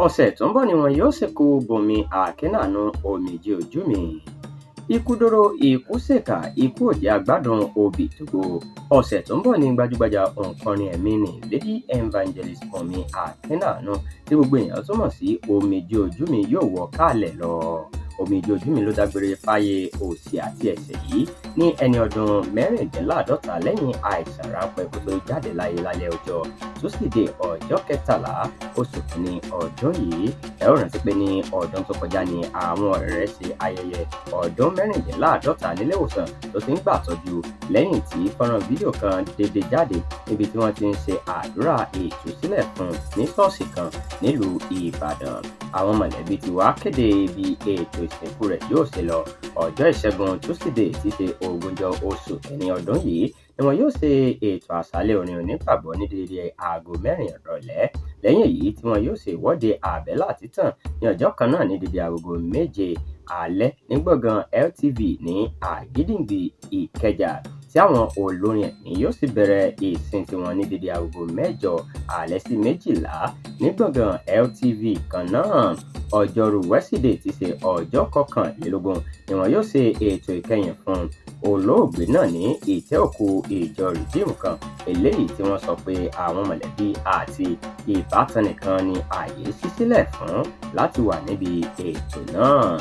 Ọ̀sẹ̀ tó ń bọ̀ ni wọn yóò sìnkú Bùnmi Akínàánú Omijé Ojú Mi. Ikú dóró, ikú ṣèkà, ikú ò jẹ́ agbádùn obì tó gbó. Ọ̀sẹ̀ tó ń bọ̀ ní gbajúgbajà òǹkọrin ẹ̀mí ní Lady Evangelist Bùnmi Akínàánú, tí gbogbo èèyàn tún mọ̀ sí Omijé Ojú Mi, yóò wọ káàlẹ̀ lọ. Omijé Ojú Mi ló dágbére fáyé òṣì àti ẹ̀ṣẹ̀ yìí ní ẹni ọdún 54 lẹ́yìn àìsàn ráńpẹ́ kó tó jáde láyé lálẹ́ ọjọ́ Túsídẹ̀ẹ́, ọjọ́ 13 oṣù kìíní ọdún yìí. Ẹ ó rántí pé ní ọdún tó kọjá ni àwọn ọ̀rẹ́ rẹ̀ ṣe ayẹyẹ ọdún 54 nílé ìwòsàn tó ti ń gbà tọ́jú, lẹ́yìn tí fọ́nrán fídíò kan dédé jáde níbi tí wọ́n ti ń ṣe àdúrà ìtúsílẹ̀ fún un ní ṣọ́ọ̀ṣì kan nílùú Ìbàdàn. Àwọn mọ̀lẹ́bí ti wá kéde bí ètò ìsìnkú rẹ̀ yóò ṣe lọ. Ọjọ́ Ìṣẹ́gun Túsídẹ̀ẹ́, tí í ṣe 20 oṣù kìíní ọdún yìí, ni wọn yóò ṣe ètò àṣálẹ́ orin onígbàgbọ́ ní déédéé aago 4 ìrọ̀lẹ́, lẹ́yìn èyí tí wọn yóò ṣe ìwọ́de àbẹ́là títàn ní ọjọ́ kan náà ní déédéé aago 7 alẹ́ ní gbọ̀ngàn LTV ní Àgídìngbì, Ìkẹjà, tí àwọn olórin ẹ̀mí yóò sì bẹ̀rẹ̀ ìsìn tiwọn ní déédéé aago 8 alẹ́ sí 12 ní gbọ̀ngàn LTV kan náà. Ọjọ́rú Wẹ́sídẹ̀ẹ́, tí í ṣe ọjọ́ 21, ni wọn yóò ṣe ètò ìkẹyìn fún olóògbé náà ní ìtẹ́ òkú ìjọ Rìdíìmù kan, eléyìí tí wọ́n sọ pé àwọn mọ̀lẹ́bí àti ìbátan nìkan ni ààyè ṣí sílẹ̀ fún láti wà níbi ètò náà.